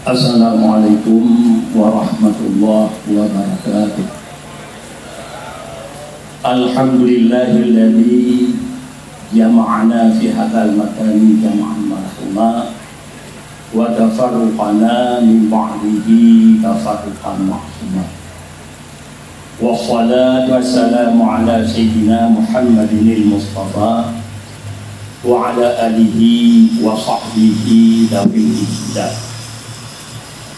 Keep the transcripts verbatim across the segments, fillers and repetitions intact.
Assalamualaikum warahmatullahi wabarakatuh. Alhamdulillahilladzi jama'ana fi hadzal makani jam'an marhuma, wa tafarraqana min ba'dihi tafarraqan ma'suma. Wassalatu wassalamu ala sayyidina Muhammadinil Mustafa wa ala alihi wa sahbihi dawil ihtidas.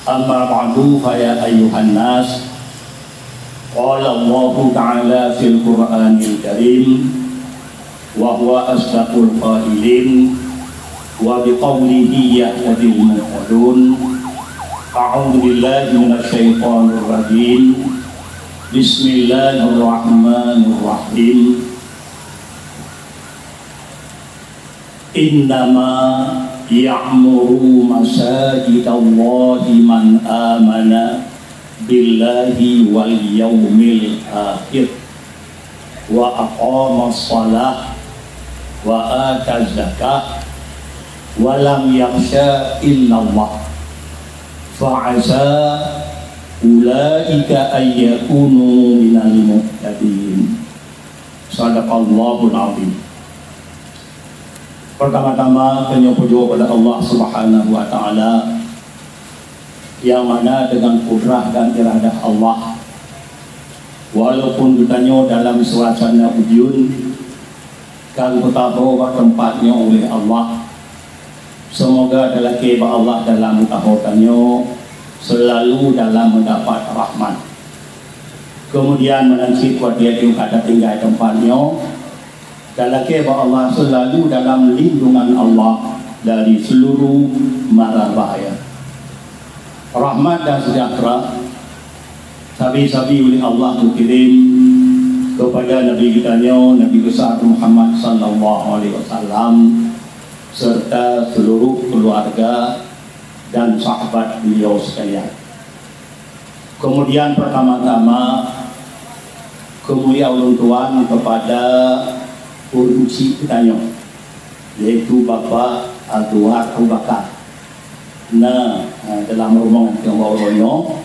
Amma ba'du, fa ya ayyuhan nas, qala Allahu ta'ala fil Qur'anil Karim, wa huwa asdaqul qailin, wa biqaulihi yahtadil muhtadun. A'udzu billahi minasy syaithanir rajim. Bismillahirrahmanirrahim. Innama ya'muru masajidallahi man amana billahi wal yaumil akhir, wa aqamas shalah, wa ataz zakah, wa lam yakhsha illallah, fa asa ulaika an yakunu minal muhtadin. Sadaqallahul azim. Pertama-tama, tanyoe pujoe pada Allah Subhanahu wa Ta'ala, yang mana dengan kudrah dan iradah Allah, walaupun geutanyoe dalam suasana ujeuen, ka geupeutabô bak teumpat nyoe uleh Allah, seumoga talakée bak Allah dalam meutabô tanyoe seulalu dalam meudapat rahmat. Keumudian, meunan cit watée ka tatinggai teumpat nyoe, talakée bak Allah seulalu dalam lindungan Allah dari seuluruh mara bahaya. Rahmat dan seujahteura sabe-sabe uleh Allah geukirém keupada Nabi geutanyoe, Nabi Besar Muhammad sallallahu alaihi wasallam, serta seuluruh keuluwarga dan sahabat beliau sekalian. Keumudian, pertama-tama, keumulia ulôn tuan keupada ureueng chik geutanyoe, yaitu Bapak Edward Abu Bakar. Na, ha, dalam rumoh nyang bak uroe nyoe,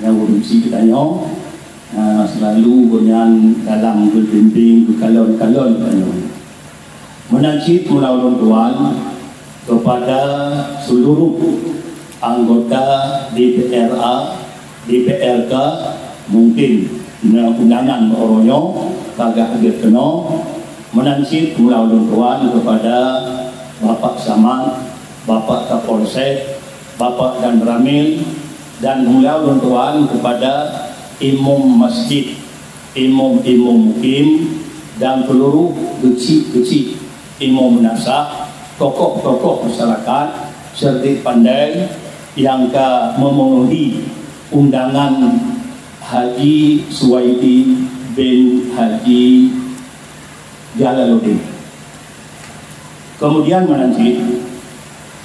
nyang ureueng chik geutanyoe, ha, seulalu gobnyan dalam geubimbéng, geukalon-kalon geutanyoe. Meunan cit meulawan lôn tuan keupada seuluruh anggota D P R A, D P R K, mungken na undangan bak uroe nyoe ka geuhadér keunoe. Meunan cit meulawan lôn tuan keupada Bapak Camat, Bapak Kapolsek, Bapak Danramil, dan meulawan lôn tuan keupada imum masjid, imum-imum mukim, dan seuluruh geuchik-geuchik imum meunasah, tokoh-tokoh masyarakat, cerdik pandai nyang ka meumeunuhi undangan Haji Suwaidi bin Haji Jalaluddin. Keumudian, meunan cit,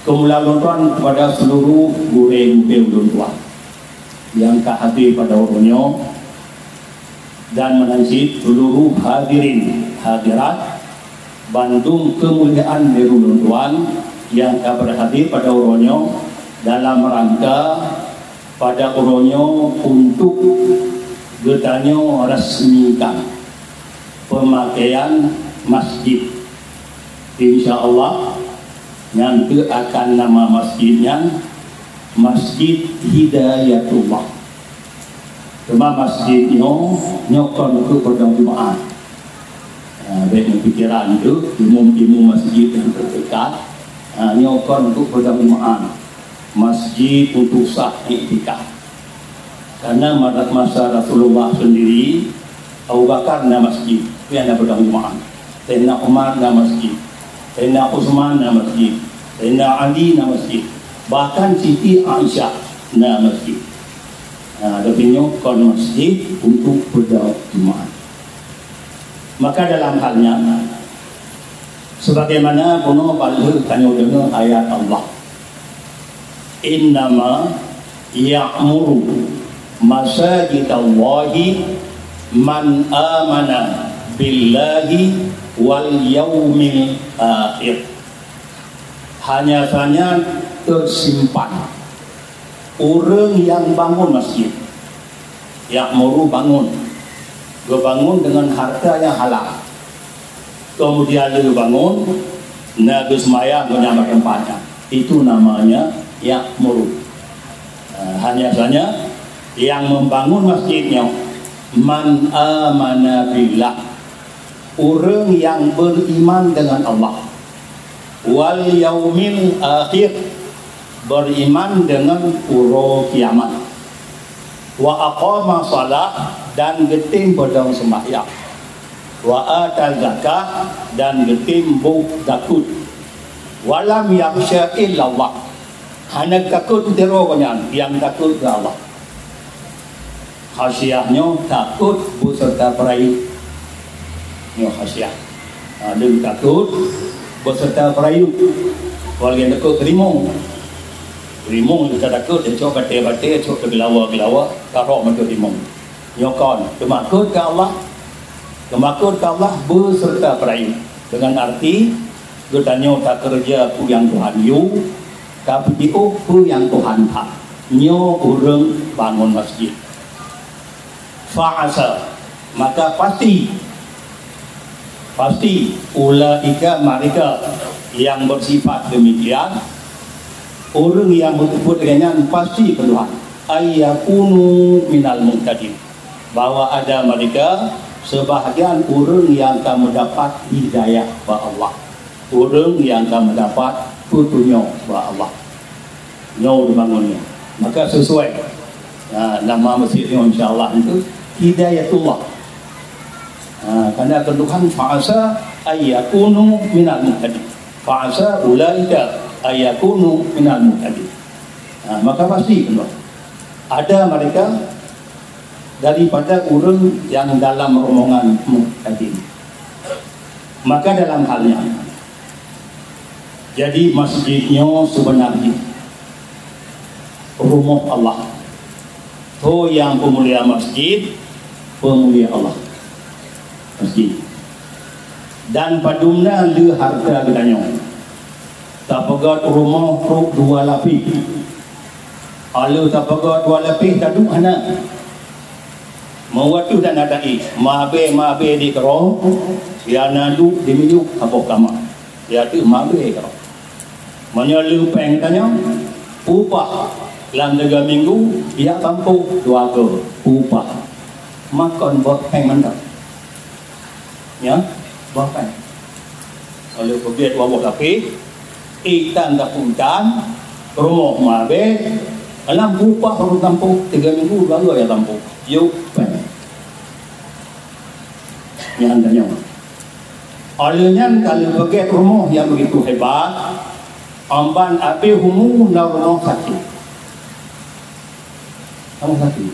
keumulia lôn tuan keupada seuluruh gurée-gurée ulôn tuan nyang ka hadir pada uroe nyoe, dan meunan cit seuluruh hadirin hadirat, bandum keumuliaan di ulôn tuan nyang ka beuhadir pada uroe nyoe dalam rangka pada uroe nyoe untuk geutanyoe rasmikan peumakaian masjid. Insya Allah, nyan teuk akan nama masjid nyan Masjid Hidayatullah. Teuma masjid nyoe, nyoe kon keu padang Jumaat. Ha, bék meupikiran tu, imum-imum masjid nyang teudekat, ha, nyoe kon keu padang Jumaat. Masjid untuk sah iktikaf. Karena ma-, masa Rasulullah sendiri, Abu Bakar na masjid, tapi hana padang Jumaat. Saidina Umar na masjid, Saidina Utsman na masjid, Saidina Ali na masjid. Bahkan Siti Aisyah na masjid. Nah, tapi nyoe kon masjid untuk padang Jumaat. Maka dalam hal nyan, sebagaimana bunoe ban lheueh tanyoe deungoe ayat Allah, "Innama ya'muru masajidallahi man amana billahi wal yaumil akhir." Hanya saja tersimpan Ureuëng nyang bangun masjid, ya'muru, bangun, geubangun deungon hareuta nyang halal, keumudian lheueh bangun na geuseumayang gobnyan bak teumpat nyan, itu namanya ya'muru. Eh, hanya saja nyang membangun masjid nyoe, man amana billah, ureuëng nyang beriman dengan Allah, wal yaumil akhir, beriman dengan uroe kiamat, wa aqama shalah, dan geutem peudong seumbahyang, wa ata zakah, dan geutem boh zakeuet, walam yakhsya illallah, hana takot sidroe gobnyan, nyang takot keu Allah. Khasyah nyoe takot beserta peurayeuk. Nyoe khasyah. Ha, lheueh takot beserta peurayeuk. Apalagi takot keu rimong. Rimong ka takot, cok batée-batée, cok geulawa-geulawa, karok meuteuk rimong. Nyoe kon, teumakot keu Allah. Teumakot keu Allah beserta peurayeuk. Dengan arti, geutanyoe takeureuja peue nyang Tuhan yue, tapeujiôh peue nyang Tuhan that. Nyoe ureuëng bangun masjid. Fa'asa, maka pasti, pasti, ulaika, mereka yang bersifat demikian, ureuëng nyang beuteupeue lagée nyan pasti keu Tuhan, ayyakunu minal muhtadin, bahwa ada mereka sebahagian ureuëng nyang ka meudapat hidayah bak Allah, ureuëng nyang ka meudapat peutunyok bak Allah. Nyoe dibangun nyoe. Maka sesuai, ha, nama masjid nyoe, insya Allah, itu Hidayatullah. Ha, karena keu Tuhan, fa'asa ayyakunu minal muhtadin. Fa'asa ulaika ayyakunu minal muhtadin. Ha, maka pasti, ada mereka daripada ureuëng nyang dalam rombongan muhtadin. Maka dalam hal nyan, jadi masjid nyoe sebenarnya rumoh Allah. Ho nyang peumulia masjid, peumulia Allah. Masjid. Dan padum na le harta geutanyoe. Tapeugét rumoh trok dua lapéh. Aleuh tapeugét dua lapéh, taduek hana. Meuwateuh dan ada i, mabe-mabe di keurong, ya na duek di minyeuk saboh kama. Ya teuh mabe keurong. Meunyoe le péng tanyoe, upah lam tiga minggu, ya tampôh dua go upah. Makon boh péng mantong. Ya, bahkan oleh peubit wawoh lapéh, itan dapeutan, rumoh mabe, lam upah baru tampôh, tiga minggu baru ya tampôh. Yuk, péng. Nyan tanyoe. Oleh nyan ka lheueh peugét rumoh nyang begitu hebat, amban abéh umu na rumoh sakét. Rumoh sakét.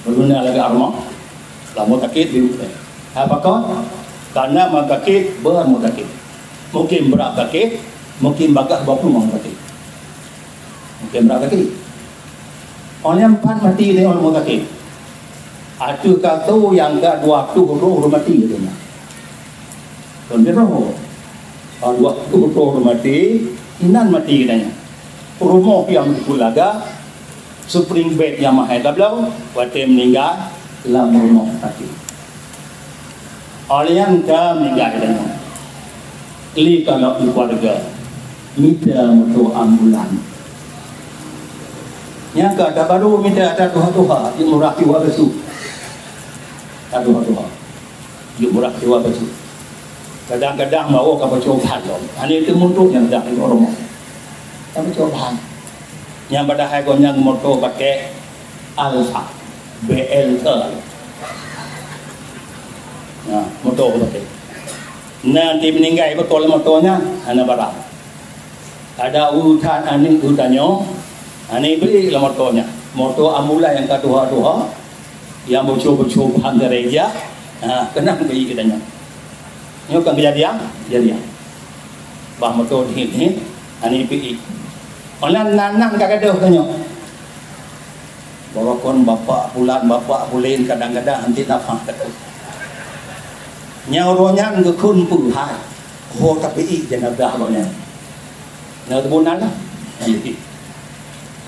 Beuguna lagak rumoh, lam rumoh sakét di rumoh. Apa kon? Karena mau sakét, beureumoh sakét. Mungkin brat sakét, mungkin bagaih boh rumoh sakét. Mungkin brat sakét. Orang yang empat mati di rumoh sakét. Ateueh kato nyang ka dua puluh roh mati katanya. Kon roh. Dua puluh roh mati, inan mati katanya. Rumoh yang begitu lagak, spring bed nyang mahai tabloe, watée meuninggai lam rumoh sakét. Óh lheueh nyan ka meuninggai geutanyoe. Lé kalon keuluwarga mita moto ambulan. Nyang ka tabaru mita ata tuha-tuha, jeuet murah siwa basu. Ata tuha-tuha. Jeuet murah siwa basu. Kadang-kadang mawöh ka peucobaan lom. Hana teumuntok nyang dak di rumoh. Ka peucobaan. Nyang padahai gobnyan moto pakai Alfa, B L T. Nah, moto pakai. Nanti meuninggai beutôi moto nyan, hana barang. Ada urusan aneuk geutanyoe, aneuk beli lah moto nyan. Moto ambulan nyang ka tuha-tuha, nyang bocor-bocor bahan gereja, ha, keunan beli geutanyoe. Nyoe kan kejadian, kejadian. Bah moto dihit-dihit, aneuk beli. Malah nan-nan ka gadoh tanyoe. Bahwa kon bapak bulan, bapak bulen kadang-kadang hanti nafah takot. Nyang uroe nyan geukheun peuhai. Ho tapi jenazah gobnyan. Na teubunan lah.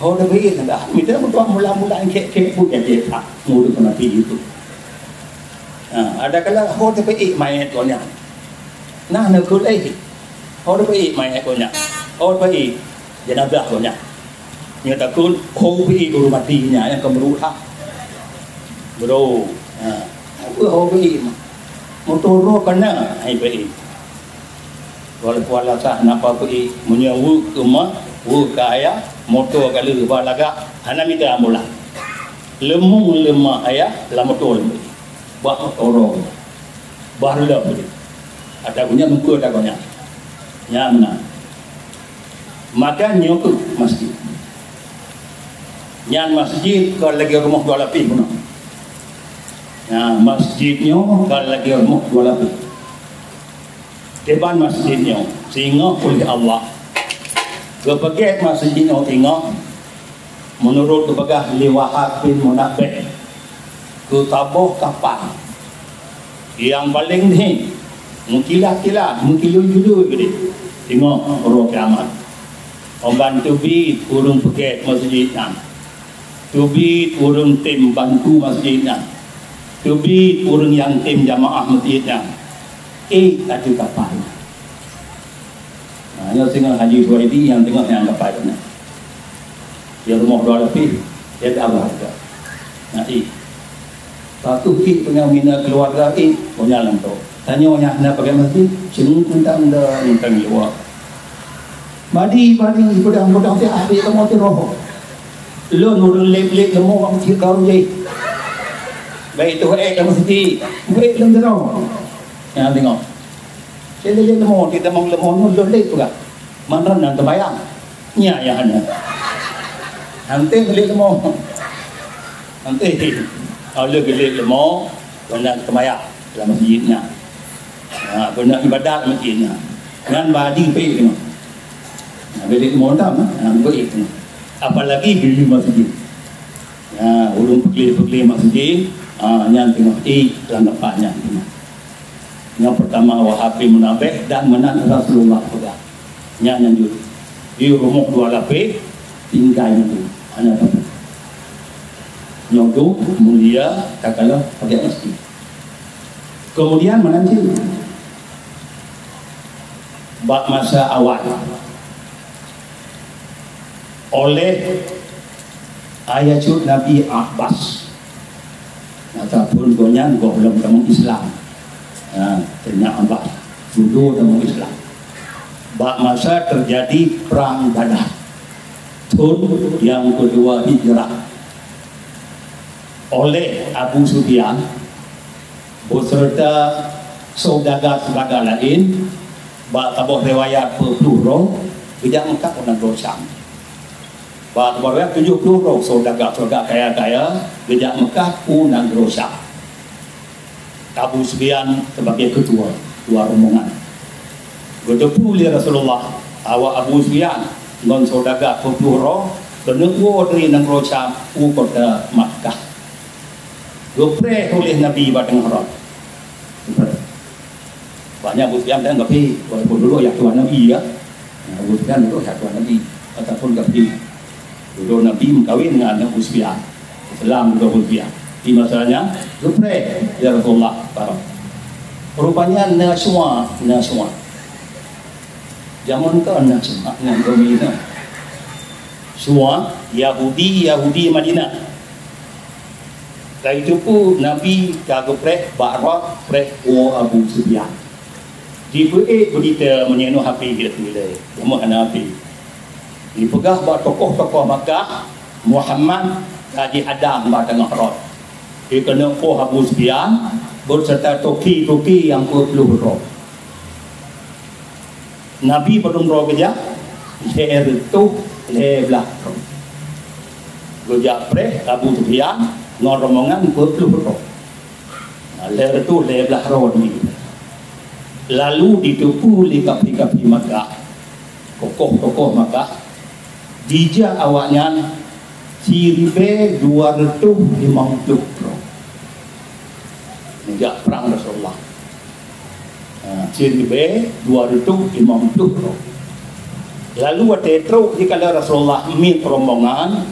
Ho teupeuék na dah, mita meutuah mula-mula kek-kek pun jadi tak mudah kena pi itu. Ha, ada kala ho teupeuék mayat gobnyan. Nah, neukul eh. Ho teupeuék mayat gobnyan. Ho teupeuék jenazah gobnyan. Nyoe takun ho teupeuék ureuëng mati nyan nyang keumeuruk hak. Bro, ha, apa ho teupeuék? Motor roh kena, hai teupeuék. Walaupun alasan napa peuék, meunyoe weuek keu ma, weuek keu ayah, moto ka lheueh ba lagak, hana mita ambulan. Leumong lé ma ayah lam moto lom. Bak moto roh. Bah lom. Ada guna muka ada guna. Nyan na. Maka nyoe keuh masjid. Nyan masjid ka lagèe rumoh dua lapis bunoe. Nah, masjid nyoe ka lagèe rumoh dua lapis. Kiban masjid nyoe singoh ulih Allah. Geupeugèt masjid nyoe singoh, meunurot geupeugah lé Wahab bin Munabbih, geusaboh kapal nyang paleng deh, meukilat-kilat, meukilui-kilui deh, singoh uroe kiamat. Óh ban teubiet ureueng peugèt masjid nyan. Teubiet ureueng tem bantu masjid nyan. Teubiet ureueng nyang tem jamaah masjid nyan. Ék ateueh kapal nyan. Nah, nyoe singoh Haji Suwaidi nyang teungoh nyang kapal nyan. Di rumoh dua lapis, dia dah abah juga. Nah, ék. Pakoh ék peunyoe mina keuluwarga ék, peunyoe lam tu. Tanyoe nyang hana pakai masjid, ceungeung kuntang dan kuntang luwa. Badi, badi, pedang, pedang, tiap hari kamu tiroh. Lôn ureueng lép-lép leumo bak masjid ka ureueng jai. Baik tu ék lam masjid, ék lam sidroe. Nyang tengok. Lép-lép leumo, kita mau leumo nyoe lôn lép peugah. Mandum nyang teubayang. Nya nyang hana. Hanté lép leumo. Hanté. Kalau lép leumo, kena teubayang dalam masjid nyan. Ha, kena ibadat lam masjid nyan. Nyan badi pih tengok. Nah, bilik montam, ha, baik tengok. Apalagi di masjid. Ha, ulun peugleh-peugleh masjid, ha, nyan tengok. Eh, lam dapat nyan tengok. Nyang pertama Wahab bin Munabbih dan meunan Rasulullah peugah. Nyan nyan jeuet. Di rumoh dua lapis, tinggai nyan tu. Hana apa-apa. Nyoe tu mulia takalon pakai masjid. Kemudian meunan cit. Bak masa awai oleh ayah cut Nabi Abbas. Ataupun gobnyan gohlom tamong Islam. Ha, teunak Abbas. Dulu tamong Islam. Bak masa terjadi Perang Badar. Thon nyang keudua Hijrah. Oleh Abu Sufyan, beserta saudagar-saudagar laén, bak saboh riwayat peuet ploh droe, geujak Mekah u nanggroe Syam. Bak saboh riwayat tujoh ploh droe saudagar-saudagar kaya-kaya geujak Mekah u nanggroe Syam. Abu Sufyan sebagai ketua, ketua rombongan. Geuteupeue lé Rasulullah bahwa Abu Sufyan ngon saudagar peuet ploh droe keuneuk woe dari nanggroe Syam u kota Makkah. Geupreh uleh Nabi bak teungoh rot. Banyak Abu Sufyan dan kaphé, walaupun dulu ayah tuan Nabi ya. Abu Sufyan dulu ayah tuan Nabi ataupun kaphé. Dulu Nabi meukawen dengan aneuk Abu Sufyan. Islam dulu Abu Sufyan. Di masanya geupreh ya Rasulullah barang. Rupanya na semua, na semua. Zaman ka na semua, na dominan. Semua Yahudi, Yahudi Madinah. Lagèe teupeu Nabi ka geupreh bak rot preh woe Abu Sufyan. Jipeuék beurita meunyoe nyoe hapé jeuet nilai, namun hana hapé. Jipeugah bak tokoh-tokoh Makkah, Muhammad ka jihadang bak teungoh rot. Jikeuneuk poh Abu Sufyan beserta toki-toki nyang peuet ploh droe. Nabi padum droe geujak? Lhèe reutôh lhèe blaih droe. Geujak preh Abu Sufyan ngon rombongan peuet ploh droe. Nah, lhèe reutôh lhèe blaih droe nyan. Lalu jiteupeue lé kaphé-kaphé Makkah, tokoh-tokoh Makkah, jijak awaknyan siribèe dua reutôh limong ploh droe. Neujak prang Rasulullah. Ha, siribèe dua reutôh limong ploh droe. Lalu watée trok jikalon Rasulullah miet rombongan,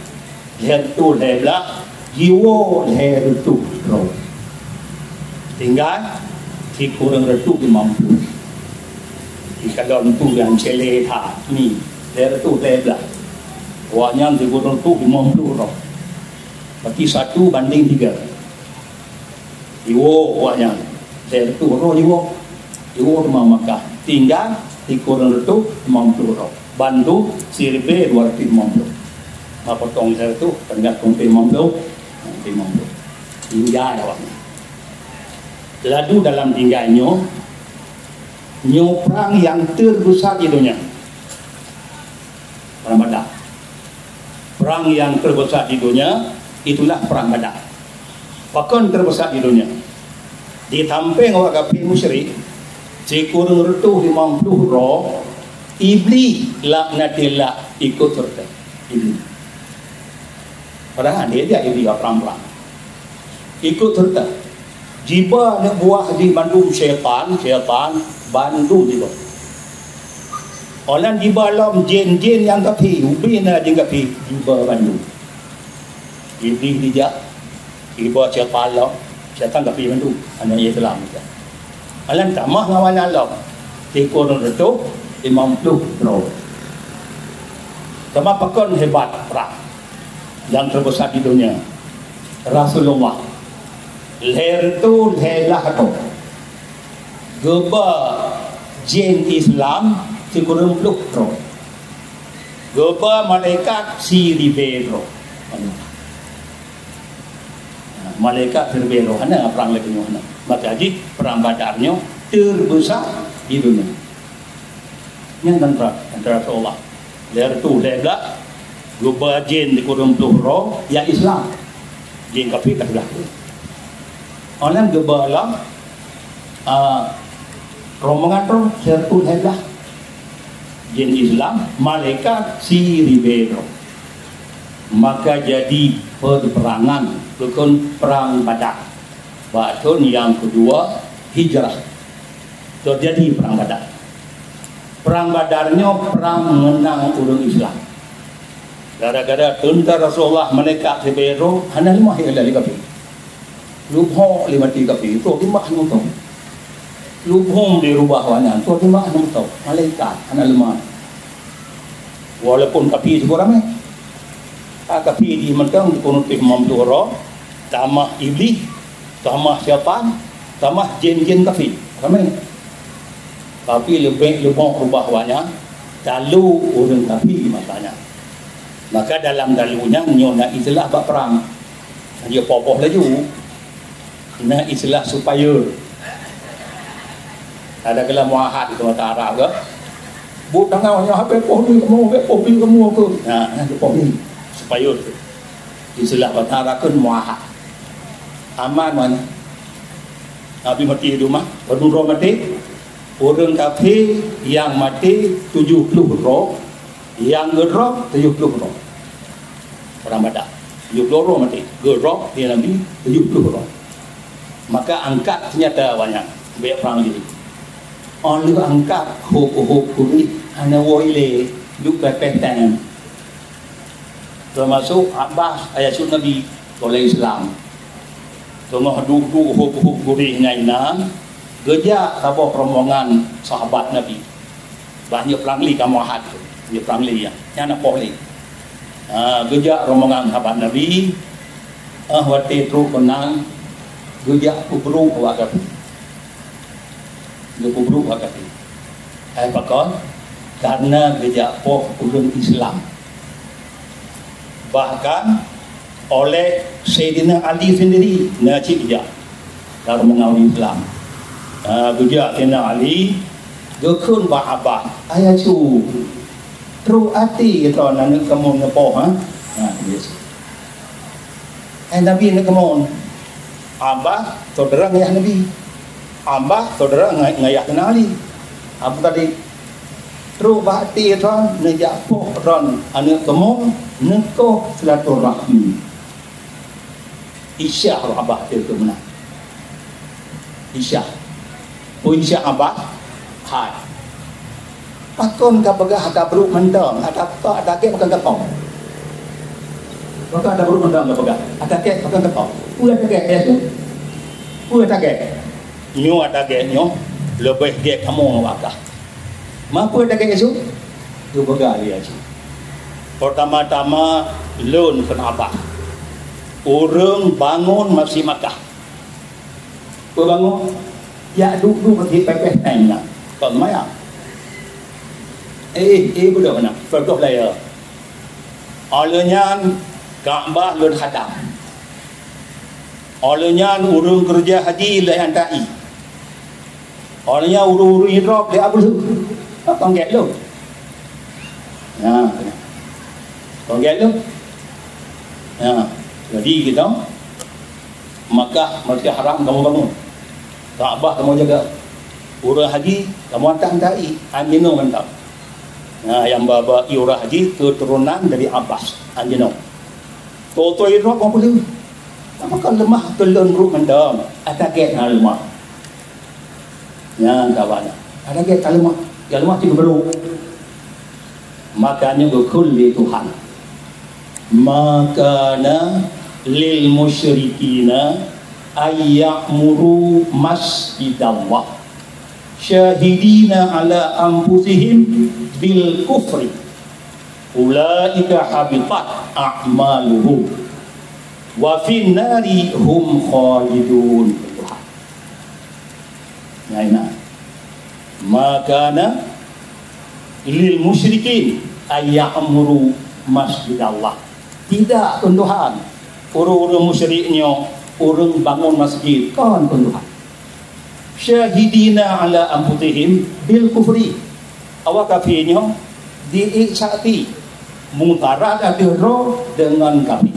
lhée reutôh lhée blaih, jiwoe lhée reutôh droe. Tinggai sikureueng reutôh limong ploh. Jikalon tu nyang céle that ni, lhée reutôh lhée blaih. Awaknyan sikureueng reutôh limong ploh droe. Berarti satu banding tiga. Jiwoe awaknyan. Lhée reutôh droe jiwoe. Jiwoe teuma Makkah. Tinggai sikureueng reutôh limong ploh droe. Bandum siribée dua reutôh limong ploh. Mapotong lhée reutôh, tinggai limong ploh. Limong ploh. Tinggai awaknyan. Lalu dalam tinggai nyoe, nyoe prang nyang teubeusa di donya. Perang Badar. Perang nyang teubeusa di donya, itulah Perang Badar. Pakon teubeusa di donya? Di sampéng awak kafé musyrik, sikureueng reutôh limong ploh droe, Iblih laknatillah ikot seureuta. Iblih. Padahai dia jak Iblih bak prang-prang. Ikot seureuta. Jiba aneuk buah jih bandum syaitan, syaitan bandum jiba. Óh lheueh jiba lom jén-jén nyang kafé, ubé na jén kafé, jiba bandum. Iblih dijak, jiba syaitan lom, syaitan kafé bandum, hana Islam dijak. Óh lheueh tamah ngon awaknyan lom, sikureueng reutôh limong ploh droe. Teuma pakon hebat prang nyang teubeusa di donya? Rasulullah lhée reutôh lhée blaih droe geuba jén Islam sikureueng ploh droe, geuba malaikat siribée droe. Malaikat siribée droe, hana prang lagée nyoe hana. Maka jih Perang Badar nyoe teubeusa di donya. Nyan teuntara, teuntara Rasulullah. Lhée reutôh lhée blaih, geuba jén sikureueng ploh droe nyang Islam. Jén kafé ka teulah. Óh lheueh geuba lam, a, rombongan droe lhée reutôh lhée blaih. Jén Islam, malaikat siribée droe. Maka jadi peperangan, geukheun Perang Badar. Bak thon nyang keudua Hijrah. Teujadi Perang Badar. Perang Badar nyoe prang meunang ureuëng Islam. Gara-gara teuntara Rasulullah meuneuka sibeudôh hana leumah lé kafé. Lubhom lé maté kafé, trok timbak hana meutoe. Lubhom lé rubah awaknyan, trok timbak hana meutoe. Malaikat hana leumah. Walaupun kafé sigoe ramé. Ah, kafé di mantong dikeuneuk pih mampu roh, tamah iblih, tamah syaitan, tamah jén-jén kafé. Ramé. Tapi leubeh lubhom rubah awaknyan, talu ureuëng kafé masa nyan. Maka dalam talu nyan nyoe na istilah bak perang. Dia popoh laju. Na istilah supaya. Ada kala muahad itu bahasa Arab ke? Buet tangan nyoe habéh poh ni kamoe, habéh poh ni kamoe ke? Nah, nah, poh ni. Supaya tu. Istilah bahasa Arab kan muahad. Aman mana? Nabi mati di rumah, padum droe maté. Ureuëng kafé nyang maté tujoh ploh droe, nyang geudrob tujoh ploh droe. Perang Badar. Tujoh ploh droe maté. Geudrob di Nabi tujoh ploh droe. Maka angkat senjata awaknyan. Bék prang lé. Óh lheueh angkat hôb-hôb kuréh hana woe ilée, duek pepeh tangan. Teumasok Abbas ayah cut Nabi, oleh Islam. Teungoh duek-duek hôb-hôb kuréh nyan inan, geujak saboh rombongan sahabat Nabi. Bah nyoe prang lé kamoe hat, nyoe prang lé nyan, nyan na poh lé. Ha, geujak rombongan sahabat Nabi, eh, watée trok keunan, geujak peubrok awak kafé. Geupeubrok awak kafé. Hai pakon? Karena geujak poh ureuëng Islam. Bahkan oleh Saidina Ali sendiri na cit jak dalam mengawi Islam. Ha, geujak Saidina Ali geukheun bak Abbas, "Ayah cu, trok até droe aneuëk kamoe neupoh, ha?" Ha, biasa. Hai Nabi neukeumon. Abbas saudara ngayah Nabi. Abbas saudara nga-, ngayah Saidina Ali. Abu Thalib. Trok bak até droe neujak poh droe aneuëk kamoe neukoh silaturahmi. Isyah roh Abbas teuh keu meunan. Isyah. Peue isyah Abbas? Hai. Pakon ka peugah ata brok mantong, ata, ata kèk pakon ka kong. Pakon ata brok mantong ka peugah, ata kèk pakon ka kong. Peue ata kèk, ya, tu? Peue ata kèk? Nyoe ata kèk nyoe leubeh gèt kamoe ngon wakah. Ma peue ata kèk, ya, tu? Tu peugah, ya, tu. Pertama-tama, lôn kheun Abah. Ureueng bangon Masjid Makkah. Peue bangon? Jak duek-duek bak pèpèh nyan na. Kon maya. Eh, eh, beudôh na. Contoh layeue. Óh lheueh nyan, Ka'bah lôn hadam. Óh lheueh nyan, ureueng keureuja haji lôn hantai. Óh lheueh nyan, ureueng-ureueng idrop lé Abu Lahab. Kon gèt lôn. Nah, kon gèt lôn. Nah, jadi gitu. Makkah, Masjidil Haram kamoe bangon. Ka'bah kamoe jaga. Ureueng haji kamoe hantai-hantai, anjeunong mantong. Nah, nyang ba-ba ureueng haji keuturonan dari Abbas, anjeunong. Toe-toe droe kamoe peuleueh. Apakah leumah keu lôn brok mantong? Ata kèk na leumah. Nyan kawan. Ata kèk ka leumah. Ya leumah cit brok. Maka nyoe geukheun lé Tuhan, "Ma kana lil musyrikina ay ya'muru masjidallah syahidina ala anfusihim bil kufri, ulaika habitat a'maluhum wa fin nari hum khalidun." Tuhan. Nyan na. "Ma kana lil musyrikin ay ya'muru masjidallah." Tidak, kheun Tuhan. Ureueng-ureueng musyrik nyoe ureueng bangon masjid, kon, kheun Tuhan. "Syahidina ala anfusihim bil kufri." Awak kafé nyoe di-ék sakti, mutarat ateueh droe deungon kafé.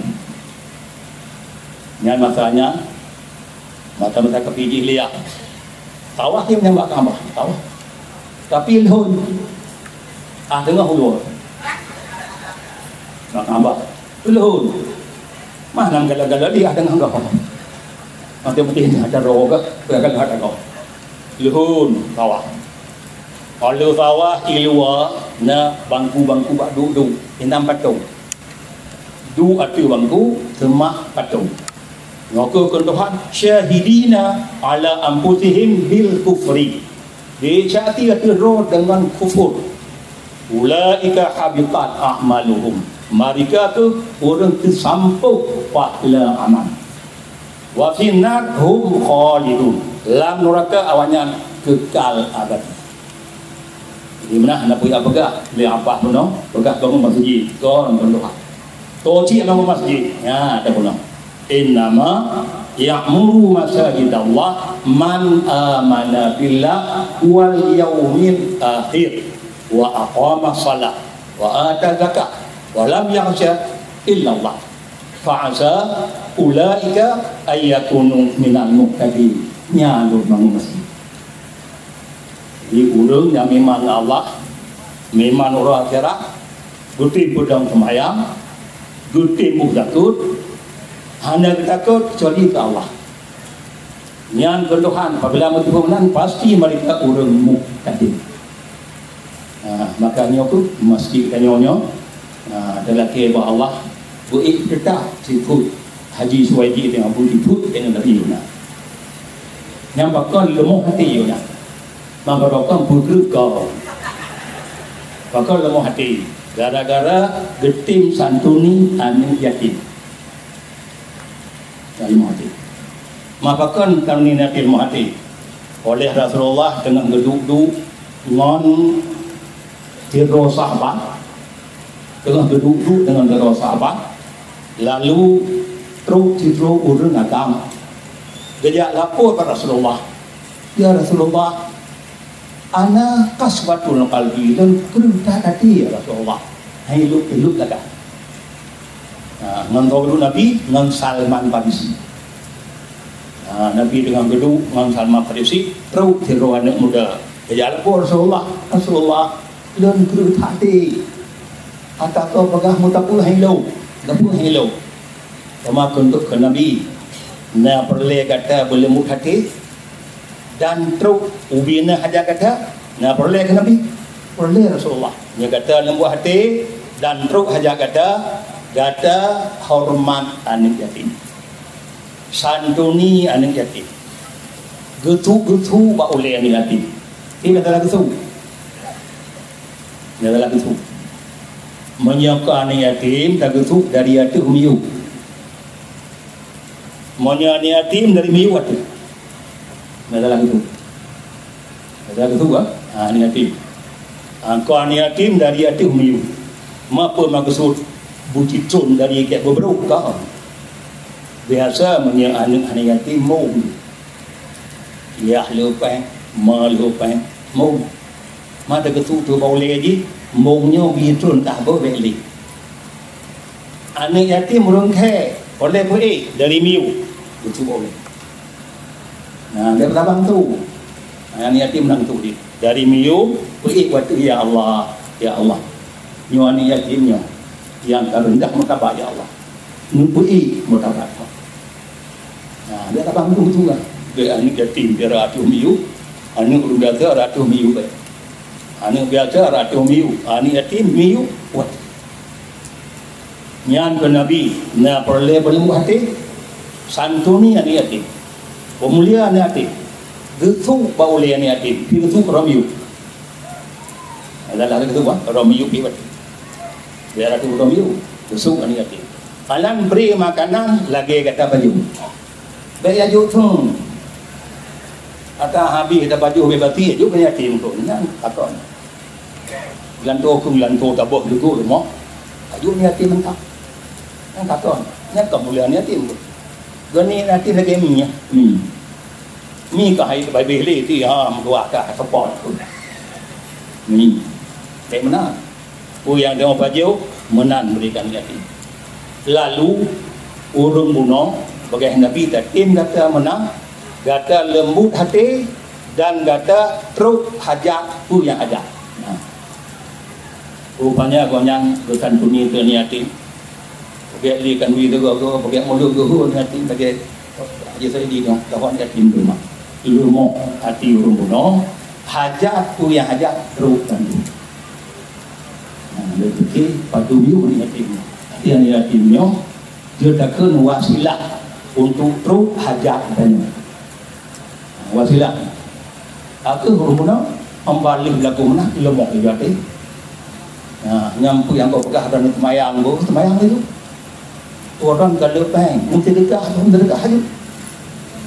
Nyan masa nyan, mata-mata kafé jih liak. Tawah nyang bak Ka'bah, tawah. Tapi lhôn, ah, teungoh ulôn. Bak Ka'bah, lhôn. Mah nam gala-gala liak teungoh goh. Mata putih ni ada roh ke, gala-gala ada roh. Lhôn tawah. Óh lheueh tawah, i luwa na bangku-bangku bak duek-duek, inong patong. Duek ateueh bangku, seumah patong. Nyoe keuh kheun Tuhan, "Syahidina ala anfusihim bil kufri." Di-ék sakti ateueh droe deungon kufur. "Ulaika habitat a'maluhum." Mereka tu ureueng teusampôh pahala amal. "Wa fin nar hum khalidun." Lam nuraka awaknyan kekal abadi. Jadi meunan na peugah-peugah lé Abah bunoe, peugah bangon masjid, kon, kon Tuhan. Toci bangon masjid, nya ada bunoe. "Innama ya'muru masajidallah man amana billah wal yaumil akhir wa aqama shalah wa ata zakah wa lam yakhsya illallah. Fa asa ulaika ayyakunu minal muhtadin." Nyan lôn bangon masjid. Jadi, ureueng nyang meuiman ngon Allah, meuiman uroe akhirat, geutem peudong seumayang, geutem boh zakeuet, hana geutakot keucuali keu Allah. Nyan keuh Tuhan, apabila meuteupeu meunan, pasti mereka ureueng muhtadin. Ha, maka nyoe keuh masjid tanyoe nyoe, ha, talakée bak Allah, beu-ék teutab sifeuet Haji Suwaidi teungoh beu sifeuet deungon Nabi Yunus. Nyang pakon leumoh até Yunus. Maka pakon peugreuk kau. Pakon leumoh até. Gara-gara geutem santuni aneuk yatim. Leumoh até. Maka pakon santuni Nabi leumoh até. Oleh Rasulullah teungoh geuduek-duek ngon sidroe sahabat. Teungoh geuduek-duek deungon sidroe sahabat. Lalu trok sidroe ureueng agam. Geujak lapor bak Rasulullah. "Ya Rasulullah, ana qaswatul qalbi, lôn kreueh that até, ya Rasulullah. Hai lôn, lôn lagak." Ha, ngon droe geuduek Nabi, ngon Salman Farisi. Ha, Nabi teungoh geuduek ngon Salman Farisi, trok sidroe aneuk muda. Geujak lapor Rasulullah, "Rasulullah, lôn kreueh that até. Ata keu peugah meuteupeu hai lôn, teupeu hai lôn." Teuma kheun Nabi, "Na peureulée gata beuleumoh até?" Dan trok ubena haja gata, na peureulée keu Nabi. Peureulée Rasulullah. Nyoe gata leumbot até dan trok hajat gata, gata horeumat aneuëk yatim. Santuni aneuëk yatim. Geusuk-geusuk bak ulée aneuëk yatim. Nyoe gata geusuk. Nyoe gata geusuk. Meunyoe keu aneuëk yatim, tageusuk dari ateueh miyueb. Meunyoe aneuëk yatim dari miyueb ateueh. Masalah itu. Masalah itu, ah. Ha, aneuëk yatim. Ha, keu aneuëk yatim dari ateueh miyueb. Meunyoe meukeusut beucitrôn dari kek beubrok ka. Biasa meunyoe aneuëk, aneuëk yatim mong. Yah lheueh péng, ma lheueh péng, mong. Ma tageusuk tu bak ulée jih, mong nyoe beucitrôn tah boh bék lé. Aneuëk yatim ureuëng khe, oleh peuék dari miyueb, geutuboh lé. Nah, dia tabang tu. Aneuëk yatim nang tu di. Dari miyueb, peuék watée, "Ya Allah, ya Allah. Nyoe aneuëk yatim nyoe, nyang ka reundah martabat, ya Allah. Neupeuék martabat." Nah, dia tabang tu tu lah. Dia aneuëk yatim, dia ratus miyueb, aneuëk ureuëng biasa ratus miyueb bae. Aneuëk biasa ratus miyueb, aneuëk yatim miyueb, wah. Nyan keu Nabi, na peureulée beuleumbot até, santuni aneuëk yatim, peumulia aneuëk yatim, geusuk bak ulée aneuëk yatim, pi geusuk roh miyueb. Adalah geusuk, ah, roh miyueb pi baté. Biar aku roh miyueb, geusuk aneuëk yatim. Palan bri makanan lagée gata pajoh. Bék ya jok thon. Ata habéh gata pajoh bék bati, jok keu yatim tu. Nyan takon. Lanto keu lanto taboh juga rumoh. Aju ni yatim mentah. Kan kata, nyan ka mulia ni yatim tu. Gani yatim lagi mi, ya. Mi. Mi ka hai bai bih li ti ha meutuah ka support tu. Mi. Dek meunan. Peue nyang teuma pajoh, meunan berikan yatim. Lalu ureuëng bunoe bagaih Nabi tatim gata meunan, gata leumbut até dan gata trok hajat peue nyang hajat. Nah. Rupanya gobnyan geusantuni keu ni yatim. Peuget li kandui teugoe-goe, peuget mulod geuhue ni yatim lagée Haji Saidi nyoe, lawan yatim teuma. Leumoh até ureuëng bunoe, hajat peue nyang hajat trok tantun. Nah, lé pike padum yue ni yatim. Até ni yatim nyoe, jeuet takheun wasilah untuk trok hajat geutanyoe. Wasilah. Aku guru guna membalih lagu mana ilmu juga deh. Nah, nyampu yang kau pegang dan semayang bu, semayang itu. Orang kalau peng, mesti dekat, mesti dekat aja.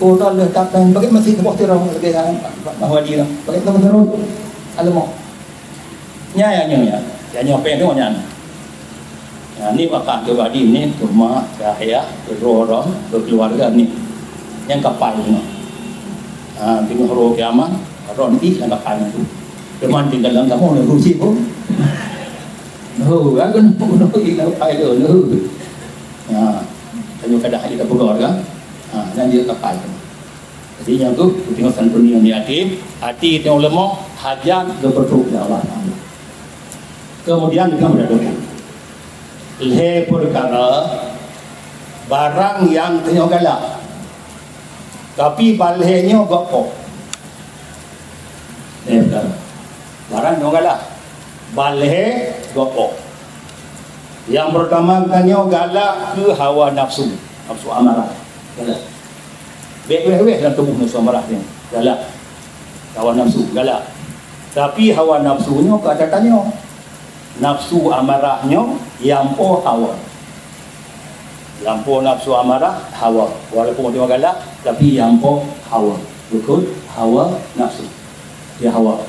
Orang le tak peng, bagi masih sebuah terang lagi yang bahawa dia, bagi teman terus. Alamak. Nyan, nyan, nyan, nyan. Nyan nyoe peh nyoe nyan. Nyan ni makan tu badi ni, tu mak, tu ayah, tu dua orang, tu keluarga ni. Nyang kapai ni. Ha, tengok roh kiamat, roh ni nyang kapai tu. Teman tinggal dalam kamu ni rusi pun. Oh, aku nak bunuh lagi nak pai tu. Ha, tengok kadang kita pegang kan. Ha, dan dia kapai tu. Jadi nyang tu, tengok santuni ni yatim, hati tengok lemah, hajat geupeutôk lé Allah Taala. Kemudian kita berdoa. Lhée perkara barang nyang tanyoe galak, tapi balhée nyoe gok po. Lhée perkara barang nyoe galak, balhée gok po. Yang pertama tanyoe galak ke hawa nafsu, nafsu amarah. Galak. Bék wéh-wéh dalam tuboh nafsu amarah nyoe. Galak. Hawa nafsu, galak. Tapi hawa nafsu nyoe ka tatanyoe. Nafsu amarah nyoe nyang po hawa. Nyang po nafsu amarah hawa. Walaupun dia galak, tapi nyang po hawa. Betul? Hawa nafsu. Dia hawa.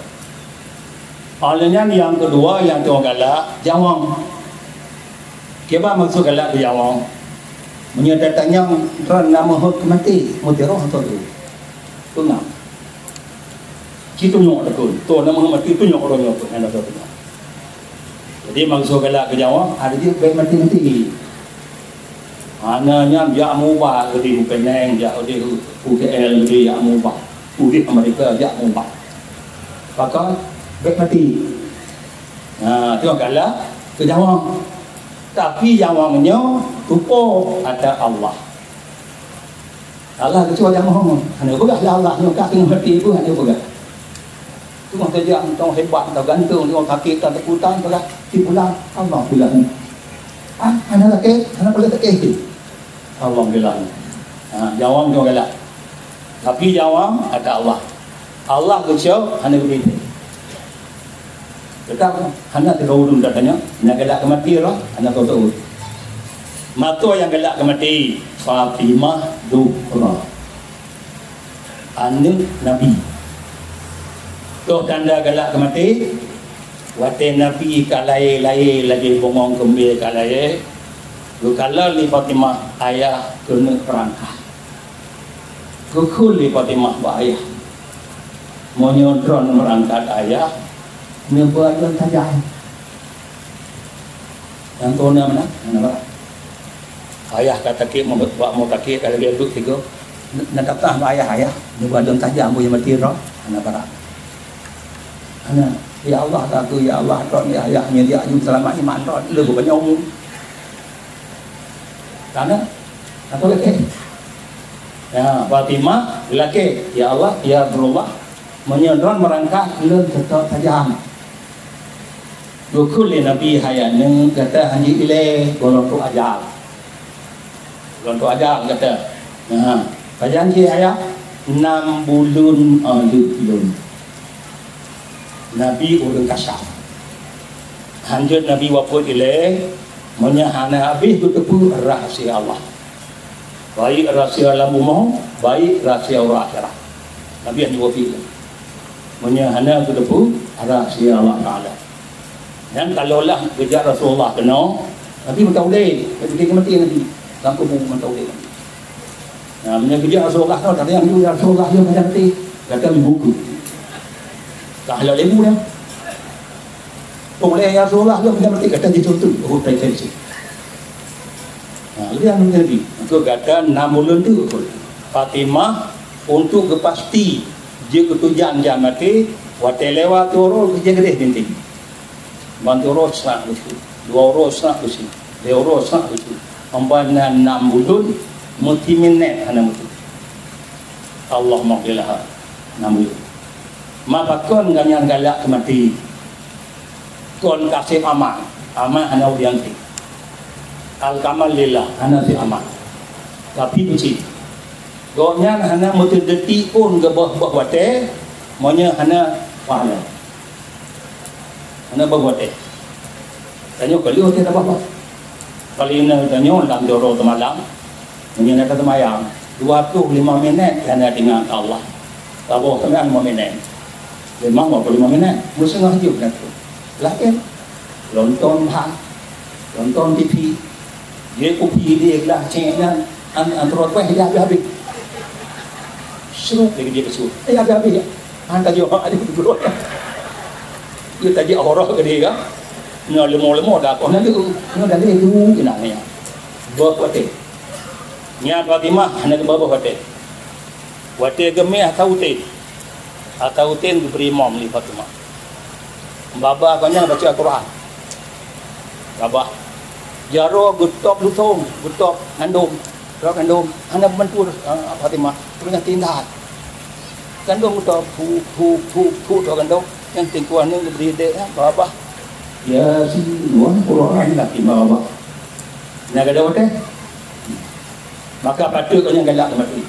Oleh nyan nyang kedua nyang tuan galak, jawang. Kiban maksud galak keu jawang? Meunyoe tatanyong, droe na meuhot keu maté, meuteurôh atau tu? Peungam. Ci tunyok takon. Tu na meuhot maté, tunyok ureuëng nyoe pun, hana tu tunyok. Jadi maksud galak keu jawang, ada je baik maté-maté. Hana nyan jak meuubat keudeh u Penang, jak keudeh u K L keudeh jak meuubat. Udeh Amerika jak meuubat. Pakon? Bék maté. Ha, tu galak keu jawang. Tapi jawang nyoe tupo ata Allah. Allah keucue jawang. Hana peugah lé Allah nyoe ka teungoh maté pun hana peugah. Teungoh tajak, teungoh hebat, teungoh ganteng, teungoh sakét, teungoh teukutan, peugah, "Si pulan, Allah bilang." Ah, hana sakét, hana peureulèe sakét. Allah bilang. Ha, nyawöng teungoh galak. Tapi nyawöng ata Allah. Allah geucok, hana geubri. Tetap hana teuka ureueng geutanyoe, na galak keu maté roh, hana teuka ureueng. Maka nyang galak keu maté, Fatimah Zuhra. Aneuk Nabi. Toh tanda galak keu maté, watèe Nabi ka lahé-lahé lagèe bungöng keumbie ka lahé, geukalon lé Fatimah, "Ayah keuneuk beurangkat." Geukheun lé Fatimah bak ayah, "Meunyoe droeneuh beurangkat ayah, neuba lôn tajam." Nyang keu na meunan, hana barat. Ayah ka sakét, bak mo sakét, ka lagèe duek sigoe. Na tatah bak ayah, "Ayah, neuba lôn tajam, boh maté droe." Hana barat. Hana, "Ya Allah, ka aku, ya Allah, droe, ya ayah, nyoe jak aju seulamat iman droe, le geupeunyoe." Hana, atau lakèe. Ya, Fatimah, lakèe, "Ya Allah, ya Rasulullah, meunyoe droen meurangkat, lôn teutap tajam." Geukheun lé Nabi, "Hai aneuk, gata hanjeuet ilèe, goh lom trok ajal." Goh lom trok ajal gata. Nah, pajan jih ayah, "Nam buleuen, eh, lheueh lôn." Nabi ureueng kasar. Hanjeuet Nabi wafeuet ilèe, meunyoe hana habéh geuteupeue rahsia Allah. Baik rahsia lam bumoe, baik rahsia uroe akhirat. Nabi hanjeuet wafeuet ilèe. Meunyoe hana geuteupeue rahsia Allah Taala. Nyan kalau lah geujak Rasulullah keunoe, Nabi mantong udép, tapi dia mati Nabi. Lam kubu mantong udép Nabi. Nah, meunyoe geujak Rasulullah keunoe, tapi yang geujak Rasulullah dia macam mati, gata meubuku. Ka halal ilmu dah. Tong lé ya Rasulullah dia macam mati, gata jituntu. Oh, tai tai si. Nah, dia menjadi. Maka gata nam buleuen tu. Fatimah untuk geupasti jeuet keu tujan jan maté, watèe lewat tu roh geujak geudeh binti. Ban uroe seunak lucu, dua uroe seunak lucu, lhèe uroe seunak lucu. Amban na nam buleuen, meuti minèt hana meuti. Allahumma qilha, nam buleuen. Ma pakon gobnyan galak keu maté. Kon kaseb amat, amat hana udian cit. Al-kamal lillah, hana seb amat. Tapi beucit. Gobnyan hana meuteudeuti pun geuboh-boh watèe, meunyoe hana pahala. Hana boh watèe. Tanyoe kali watèe tabah-bah. Kali na tanyoe lam joro teumalam, meunyoe na taseumayang, dua ploh lima minèt hana teuingat Allah. Saboh seumbayang lima minèt. Memang dua ploh lima minèt. Meuseungoh jeuet na tu. Laén. Lonton han. Lonton T V. Jeuet kupi di glah cék nyan. An, an trok wéh dia habéh-habéh. Sruk dia dia sruk. Eh, habéh-habéh ya. Han tajak ada dulu. Dia tajak horor ke dia. Nyoe leumo-leumo dah kok nanti. Nyoe dah lé dulu inanya. Boh watèe. Nya Fatimah hana boh watèe. Watèe geumeh ata uteuen. Ata uteuen geubri imum lé Fatimah. Babah gobnyan baca Al-Quran. Babah. Jaroe geutôb lusong, geutôb gandom. Geutôb gandom. Hana bantu, ah, Fatimah. Peureunah tinggai. Gandom geutôb, pu, pu, pu, pu, tôb gandom. Nyang teungku aneuk geubri dek, ah, babah. Yasin, wan Quran lagi babah. Nah, gadoh watèe. Maka patut gobnyan galak keu maté.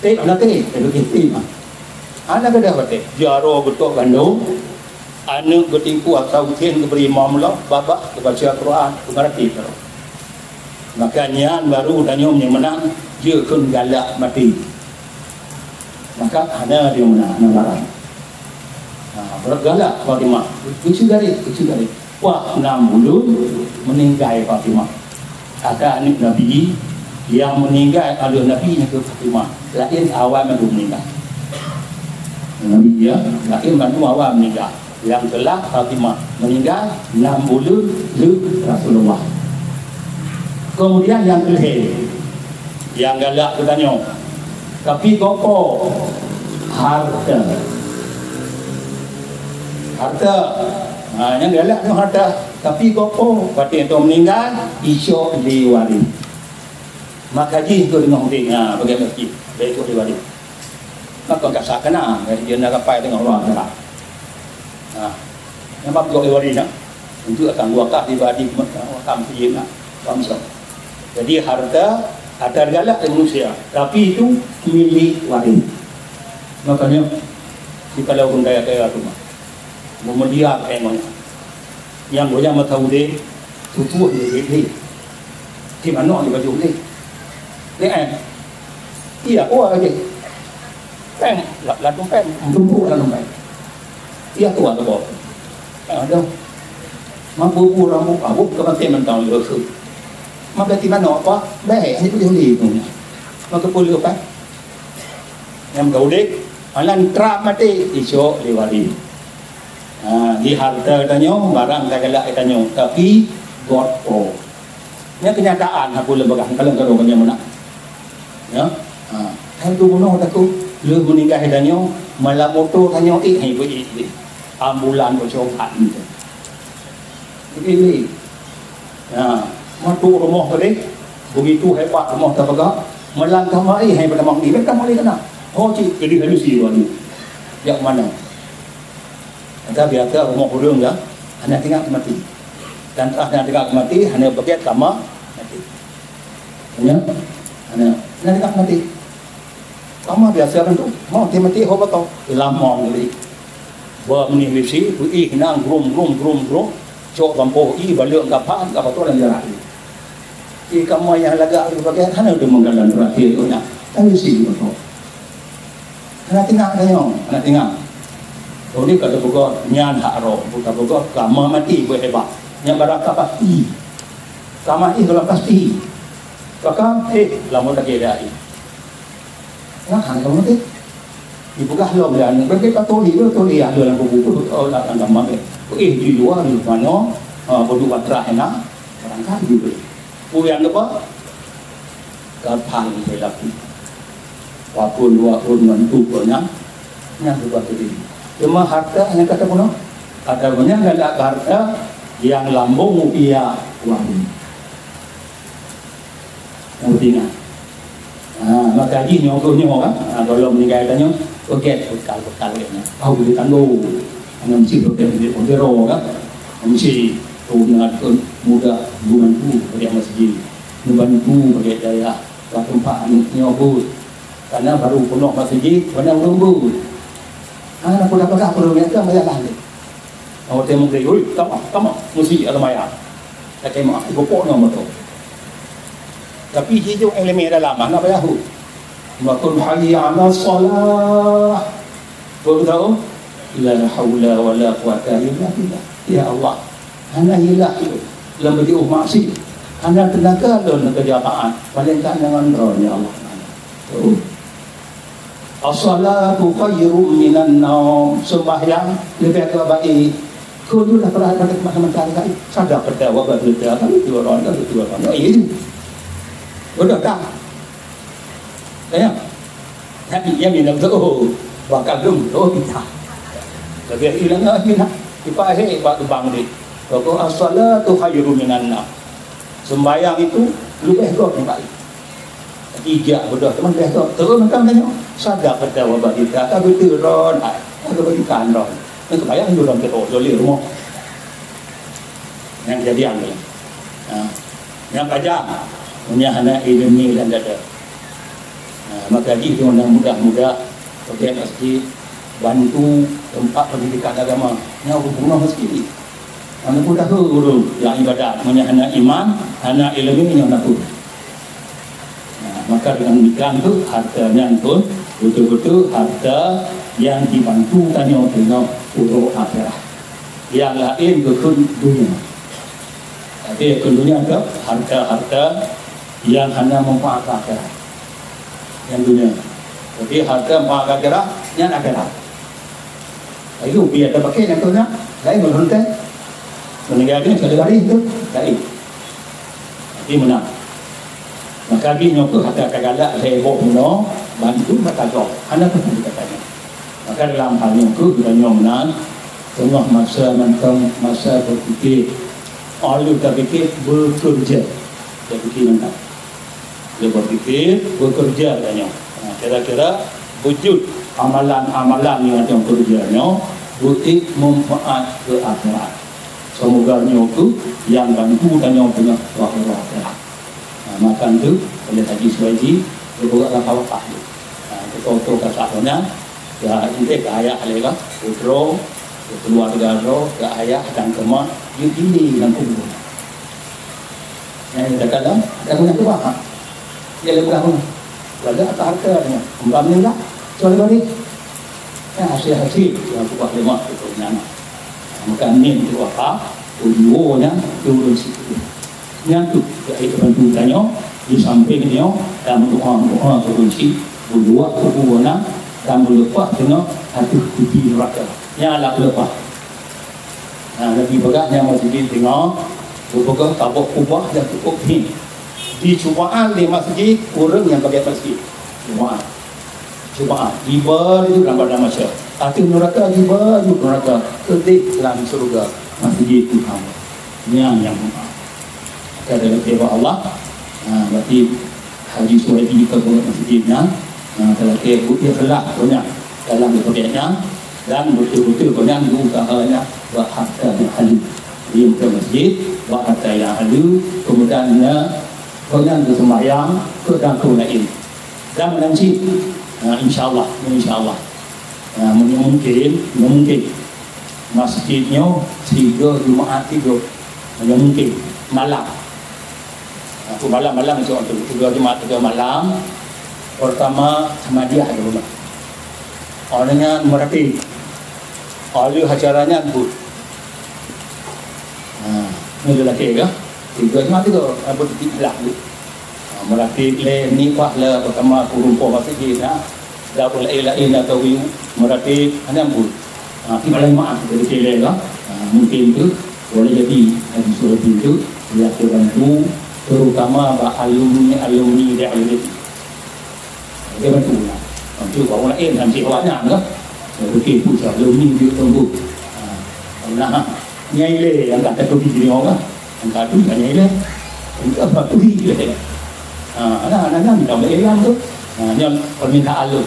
Teb hana teb, teb teb. Hana gadoh watèe. Jaroe geutôb gandom, aneuk geuteungku ata uteuen geubri imum lom, babah geubaca Quran, geumeuratéb lom. Maka nyan baru tanyoe nyang meunan jeuet kheun galak maté. Maka hana dia meunan, hana barang. Ha, beureugalak Fatimah. Keuchik garéh, keuchik garéh. Wah, nam buleuen meuninggai Fatimah. Ada aneuk Nabi nyang meuninggai, aneuk Nabi nyang keu Fatimah. Laén awai mandum meuninggai. Nabi ya, laén mandum awai meuninggai. Nyang keulah Fatimah meuninggai nam buleuen lheueh Rasulullah. Kemudian nyang keulhèe, nyang galak geutanyoe, tapi gopo harta. Harta. Ha, nyang galak nyoe harta, tapi gopo watèe tu meuninggai, icok lé waréh. Maka jih tu deungon udeb, ha, bagi masjid, bagi icok lé waréh. Maka ka sa keunan, eh, dia nak rapai dengan Allah Taala. Nah, nyang bak jok lé wali nyan, untuk akan wakaf pribadi, wakaf masjid nyan, bangsa. Jadi harta, harta galak dari manusia, tapi itu milik waris. Makanya, di kalau ureueng kaya-kaya tu mah, meumulia kaya ngon nyan. Nyang gobnyan masa udép, tutoe lé, lé. Di manoe di baju lé. Lé, eh. Iya, kuah lagi. Péng, la-, ladôm péng, tumpuk ladôm péng. Iya, kuah tu bawa. Ada. Mampu bu rambu, abu ke mati mentang leusu. Maka di manoe apa? Baik, ini boleh beli tu. Maka puluh péng. Nyang meugaudek, malam trap maté, isok lé wali. Ha, di harta tanyoe, barang ka galak tanyoe, tapi göt po. Nyan kenyataan, aku lé peugah, kalau kalau banyak meunan. Ya. Ha, hai tu bunoe takut, lheueh meuninggai tanyoe, malam moto tanyoe, eh, hai beu, eh, eh. Ambulan beu coba ni. Jadi, ya, meutuek rumoh tadi, begitu hebat rumoh tapeugah, meulang kama, eh, hai pada mangni, kan kama lé kena. Ho cit, jadi halusi tu. Jak mana? Kata biasa rumoh ureueng dah, hana teuingat mati. Dan trah hana teuingat mati, hana bagian kama mati. Ya? Hana, hana teuingat mati. Kama biasa kan tu. Mau mati, mati, ho beutôi. Lama ngeli. Ba meunyoe bisi, beuih nang grum, grum, grum, grum. Cok gampông i, balek gapha, gapha tu dalam jarak. Di kama nyang lagak di bagian hana tu menggalan berakhir tu nyan. Tapi si beutôi. Hana teuingat tanyoe, hana teuingat. Jadi ka teupeugah nyan hak roh, bukan teupeugah kama mati beuhebat. Nyan barang ka pasti. Kama i kalau pasti. Maka, eh, lama lagi dah i. Nah, hana kamu mati. Dipeugah lom lé aneuk, bèk ka tuli, tuli aneuk lam kubu tu, oh, lam, lam kamar, eh. Eh, di luwa, di manoe, ha, beudôh bak trah na, barangkahi jih. Peue nyang geuba? Gapha lé laki. Walaupun dua pun ngon tu pun nyan, nyan geuba teurimong. Cuma harta nyang ka teupeue, ada banyak galak harta nyang lambông rupiah wahé. Nyang peuting, ah. Ha, maka jih nyoe keuh nyoe kan. Ha, kalau meuninggai tanyoe, peugét bekal-bekal nyan. Tahu di tanggô. Hana meusti peugét di pondero kan. Meusti tu dengan pun muda membantu bagi masjid. Membantu bagi dayah. Bak teumpat aneuk nyoe buet. Karena baru peunoh masjid, mana ureueng buet. Ha, nak peugah-peugah ureueng nyan kan bayalah ni. Awak teuka meugreh, "Oi, tamah, tamah, meusi ada maya." Kata mak, "Ibu pok nama tu?" Tapi jijok ileumèe dalam, hana payah hu. Makun hayya 'ala shalah. Betul? La haula wala quwata illa billah. Ya Allah, hana hilah lôn lam beujiôh maksiat. Hana teunaga lôn keu jamaah, paléng that ngon Droe, ya Allah. Tuh. As-salatu khairum minan naum. Sembahyang leubeh agak baik. Kau tu dah pernah dapat masa mentari tadi. Sadar kata wabah kita kan itu orang kan itu orang. Ya, ini. Betul tak? Ya. Tapi yang minum tu, oh, bakal dum, oh, kita. Tapi hilang lah, hilang. Ipa he, bak lubang ni. Pokok as-salatu khairum minan naum. Sembahyang itu lebih kau tempat. Ijak beudôh teuma beh kok. Terus mantong tanyoe, sadar kata wabah kita, ka beutôi ron, hai, ka bagi kan ron. Nang kebayang dulu ron kita, oh, jolih rumoh. Nyang kejadian ni. Ha. Nyang pajan, punya anak ilmu dan dada. Ha, maka jih tu mudah-mudah, bagian masjid, bantu tempat pendidikan agama. Nyang hubungan masjid. Aneuk muda tu guru nyang ibadat, meunyoe hana iman, hana ileumèe nyoe na peue. Nah, maka dengan demikian tu, harta nyan pun beutôi-beutôi harta nyang jibantu tanyoe keunoe uroe akhirat. Nyang laén geukheun dunia. Tapi geukheun dunia tu harta-harta nyang hana manfaat keu akhirat. Nyang dunia. Tapi harta manfaat keu akhirat, nyan akhirat. Ayo, biar ada pakai nyang tu nyan, laén ngon lonte. Meuninggai dunia, sekali hari tu, laén. Tapi menang. Maka jih nyoe keuh hata ka galak lhèe boh bunoe, bantu mata gob. Hana pun dikatakan. Maka dalam hal nyoe keuh, geutanyoe meunan, teungoh masa mantong, masa berpikir. Óh lheueh tapikir, bekerja. Tapikir mantap. Dia berpikir, bekerja katanya. Nah, kira-kira wujud amalan-amalan yang ada kerja nyoe, Beuék manfaat keu akhirat. Seumoga nyoe kheueh nyang bantu tanyoe beungoh bak uroe akhirat. Nah, maka tu, oleh Haji Suhaili, geupeugah lam Al-Fatihah. Nah, beutôi-beutôi ka sah nyan, ya, inté keu ayah lé ka, keu droe, keu keuluwarga droe, keu ayah dan keu mak, jeuet dilèe lam kubu. Nyang dak dalam, dak guna keubah. Dia lé peugah guna. Lagak atas hareuta nyan. Umpama nyan, soal bari. Nyan hasé-hasé nyang keubah lé mak keu nyan. Maka nyan tu apa? Tujuan nyan turun situ. Nyan tu, jadi bantu tanyoe, di samping nyoe, dan doa-doa turun si, berdoa kubu nyan, dan meuleupah teungoh ateueh kupi neraka. Nyan lah leupah. Nah, lagi peugah nyang masjid teungoh, geupeugah taboh kubah nyang cukup hi. Di Jumaat di masjid, ureueng nyang pakai masjid. Jumaat. Jumaat. Jiba di lam padang mahsyar. Ateueh neraka jiba di neraka. Keudeh lam syurga. Masjid Tuhan. Nyang nyang Jumaat. Maka dalam firman Allah, ha, berarti Haji Suhaili ka buet masjid nyan, ha, talakée buet ikhlas geuh nyan dalam ibadat nyan, dan beutôi-beutôi geuh nyan geuusaha nyan bak hareuta nyang haleue. Jadi, buet masjid bak hareuta nyang haleue, kemudian nya geuh nyan geuseumbahyang keu dan keu laén. Dan meunan cit, ha, insya Allah, insya Allah. Ha, meunyoe mungkin, meunyoe mungkin. Masjid nyoe sigoe Jumaat tigoe, meunyoe mungkin, malam. Aku malam-malam esok tu, tigoe Jumaat tigoe malam. Pertama, Ahmadiyah dulu lah. Awak nyan meuratéb. Awak lheueh acara nyan buet. Ha, nyoe lelaki ke? Tigoe Jumaat tigoe, buet titik lah buet. Ha, meuratéb lé ni pah le pertama kurumpoh masjid, ha. Dak laén-laén atau wiu meuratéb hana buet. Ha, ti balai maaf dari kira lah. Ha, mungkin tu boleh jadi Haji Suhaili tu dia akan bantu terutama bak alumni-alumni di Alwi. Dia bantu lah. Bantu orang lain nanti awaknya lah. Okey, tu alumni dia tunggu. Ha, nah, nyai le yang kata tu di orang lah. Angka tu tanya ilée. Angka batu ilée. Ha, nah, nah, nah, minta ilée tu. Ha, nyan permintaan lu.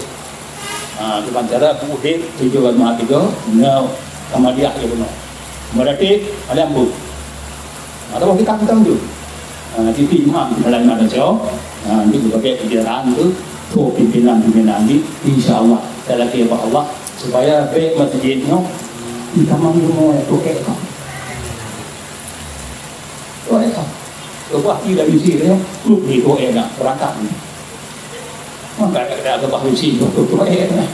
Ha, tu cara buhit tujuh lima tiga, nyo sama dia je benar. Berarti ada ambu. Ha, tu kita kita tu. Ha, jadi imam dalam mana jauh. Ha, itu sebagai ejaran tu, tu pimpinan-pimpinan ni, insya Allah, saya lagi Allah supaya baik masjid nyo di taman rumah tu kek. Tuai ka. Leupah ti dari si dia, klub ni tuai nak berangkat ni. Maka ada ada leupah dari si tu tuai nak.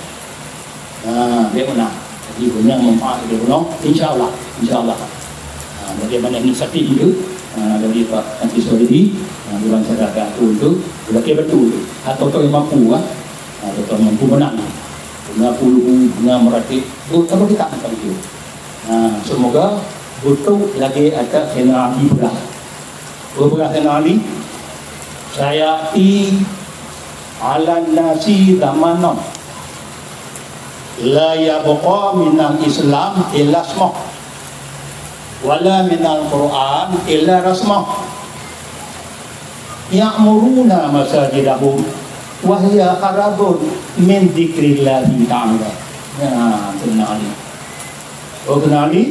Ha, dia mana? Jadi punya manfaat dia punya. Insya Allah, insya Allah. Ha, bagaimana inisiatif itu? Ha, dari Pak Haji Sohidi, ha, bulan sadaka tu untuk berakhir betul. Atau tu yang mampu kan? Ha, atau tu yang mampu menang. Punya puluh, punya meratik. Tu kalau kita akan itu. Ha, semoga beutôi lagée ata Saidina Ali peugah. Peugah Saidina Ali, "Sayati 'alan nasi zamanun la yabqa minal Islam illa ismuh, wala minal Qur'an illa rasmuh. Ya'muruna masajidahum wa hiya kharabun min dzikrillahi ta'ala." Ya, Saidina Ali. Ureueng Nabi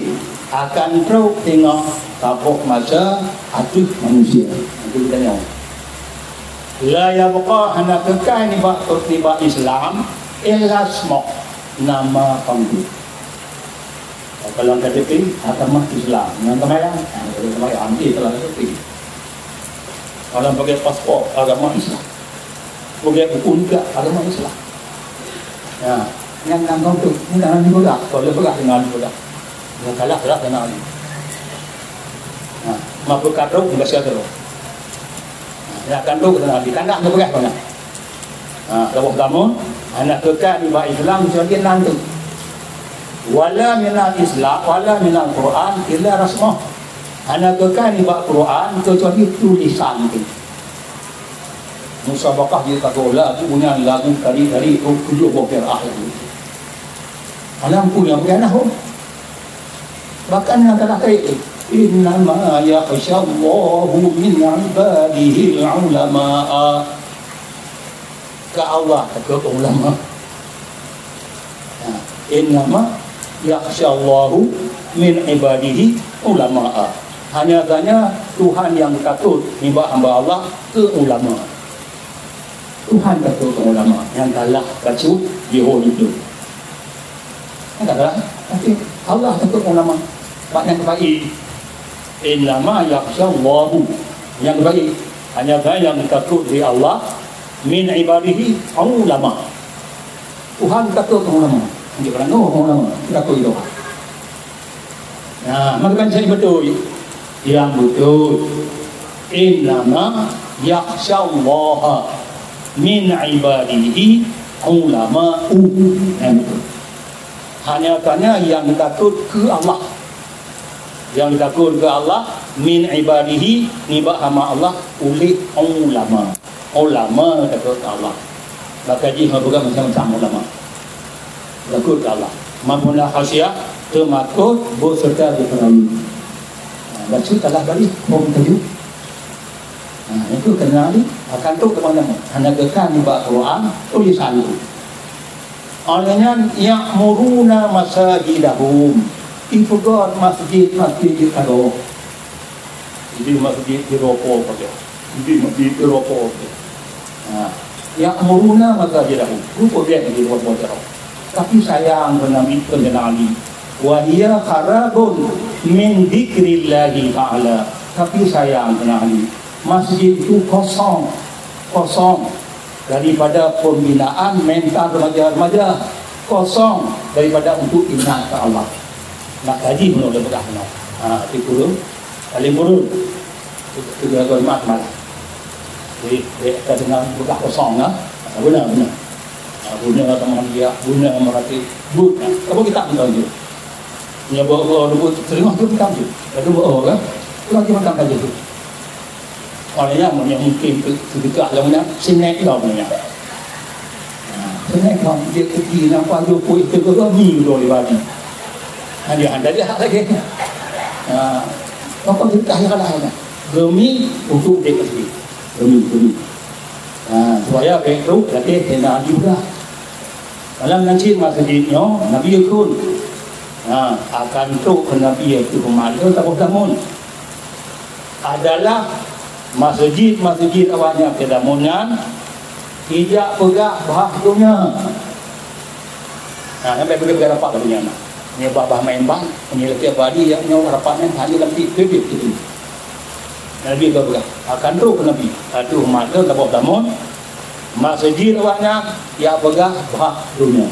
akan trok teungoh saboh masa ateueh manusia. Itu kita nyoe. La yabqa, hana keukai nibak, nibak Islam, illa ismuh, nama panggung. Kalau K T P, agama Islam. Nyan seumayang, ha, kalau seumayang, ambil dalam K T P. Kalau pakai paspor, agama Islam. Pakai buku nikah, agama Islam. Ya, nyan nang kau tu, ni nang dibudak, kau le beurah dengan dibudak. Yang kalah beurah dengan ni. Nah, ma beukadrok, enggak sia terus. Nah, ya, kandok dengan di tanah tu beurah banyak. Ha, lawah gamun, hana keukai nibak Islam, jadi nang tu. Wala minal Islam, wala minal Quran, illa rasmuh. Hana keukai nibak Quran, kecuali tulisan tu. Musabaqah jeuet ka goe lagu nyan, lagu tari-tari, oh, tujoh boh qiraah lagu. Alam pun nyang peuganah, oh. Bahkan nyang salah kait, "Innama yakhsyallaha min ibadihil ulama." Ka Allah takut ulama. Ha, innama "Yakhsyallaha min ibadihi ulama." Hanya saja Tuhan nyang takot nibak hamba Allah keu ulama. Tuhan takot keu ulama nyang galak bacut jihôi itu. Nyang galak, tapi Allah takot keu ulama. Bak nyang keubah, "Innama yakhsyallaha." Nyang keubah, hanya saja nyang takot di Allah, "min ibadihi ulama." Tuhan takot keu ulama. Jadi, barang ulama takot di Tuhan. Nah, maka kan saya betul. Yang betul. "Innama yakhsyallaha min ibadihi ulama'u." Yang betul. Hanya saja nyang takot keu Allah. Nyang takot keu Allah, "min ibadihi", nibak hamba Allah, uléh ulama. Ulama takot keu Allah. Maka jih meupeugah macam-macam ulama. Takot keu Allah. Mafhum la khasyah, teumakot, beuserta geupeurayeuk. Nah, bacut salah balik, hom taju. Nah, itu kena di, akan tu kemana-mana. Hana keukan nibak Quran, tulisan tu. Awaknyan ya'muruna masajidahum. Ipeugöt masjid-masjid jih kadoe. Jadi masjid di rokok saja. Jadi masjid di rokok saja. Ha. Ya'muruna masajidahum. Rupa dia di rokok saja. Tapi sayang keu Nabi, keu Saidina Ali. "Wa hiya kharabun min dzikrillahi ta'ala." Tapi sayang keu Nabi. Masjid itu kosong. Kosong. Daripada pembinaan mental remaja-remaja, kosong daripada untuk ingat ke Allah. Nak kaji menurut peugah beuna. Ha, di kurung, paling kurung. Tiga kalimat malah. Jadi, dia kata dengan peugah kosong, ha. Ha, benar, benar. Ha, benar teman dia, benar merhati. Benar. Apa kita minta dia? Nya bawa, bawa, bawa, terima tu minta dia. Lalu bawa, kan? Lagi makan kaji tu. Awaknyan, awaknyan mungkin teu-, teudeukah lom nyan, sinek lom nyan. Ha, sinek lom, dia pergi nampak dia pun itu ke kami dua lima hari. Ha, dia ada dia lagi. Ha, apa teudeukah yang kalah nyan? Demi untuk dia sendiri. Demi, demi. Ha, supaya baik tu, lagi kena diubah. Dalam masjid, masjid nyoe, Nabi ikut. Ha, akan trok keu Nabi itu pemadu, tak boleh bangun. Adalah masjid-masjid awaknyan keudamon nyan, ijak peugah bhah donya. Nah, sampai beudôh-beudôh rapat donya na. Nyoe bah-bah main ban, nyoe lagèe badi, nyoe rapat main hana lam pit, pit, pit, pit. Nabi ka peugah, akan trok keu Nabi. Aduh, mata taboh damon, masjid awaknyan, ijak peugah bhah donya.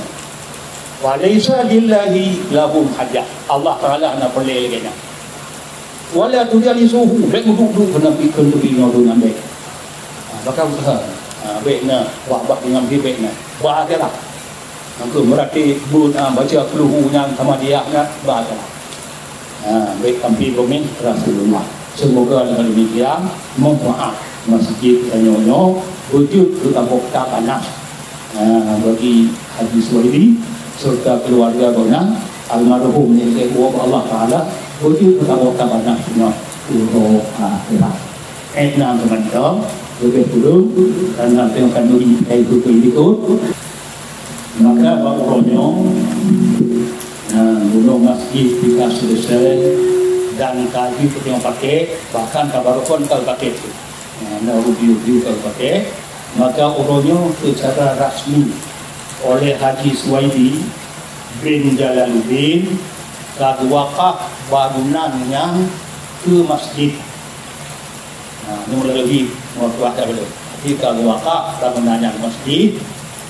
Wa laisa lillahi lahum hajah. Allah Taala hana peureulèe lagèe nyan. Wala tujalisuhu, bèk meuduek-duek keu Nabi, keu Nabi ngon ureueng nyan bèk. Ha, bahkan usaha. Ha, bèk na, wah, bah dengan dia bèk na. Bah aja lah. Maka meuratéb buet, ha, baca kulhu nyan sama dia nyan, bah aja lah. Ha, bèk tampi peumin Rasulullah. Semoga dengan demikian manfaat masjid tanyoe nyoe beujeuet keu tabok tatanah. Ha, bagi Haji Suwaidi serta keluarga gobnyan, almarhum nyang geuwoe bak Allah Taala, beujeuet keu tabok tatanah singoh uroe akhirat. Ék na mantong, leubeh kureueng, karena teuka nuri hai beutôi likot. Maka bak uroe nyoe, nah, bunoe masjid ka selesai dan ka jeuet keu pakèk, bahkan ka barokon ka pakèk tu. Nah, na rubiu-biu ka pakèk, maka uroe nyoe secara rasmi oleh Haji Suwaidi bin Jalaluddin ka geuwakaf bangunan nyan keu masjid. Ha, nyoe lagèe lagèe, meutuah that beutôi. Jadi, ka geuwakaf bangunan nyan masjid,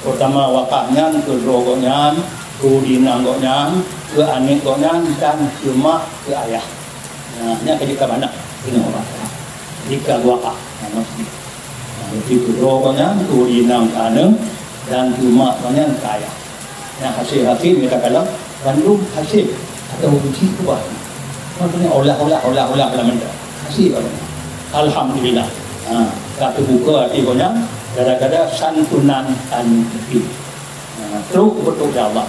terutama wakaf nyan keu droe gobnyan, keu ureueng inong gobnyan, keu aneuk gobnyan, dan keu mak, keu ayah. Nah, nyan ka jeuet ka manah, keuneuk wakaf. Jadi, ka geuwakaf, nah, masjid. Nah, jadi, keu droe gobnyan, keu ureueng inong, keu aneuk, dan keu mak gobnyan, keu ayah. Nyang hasé-hasé mita kalon bandum hasé atau uji ubah. Maksudnya olah-olah, olah-olah dalam mita. Hasé baru. Alhamdulillah. Ha, ka teubuka até gobnyan gara-gara santunan aneuk yatim. Ha, trok beutôi ya Allah.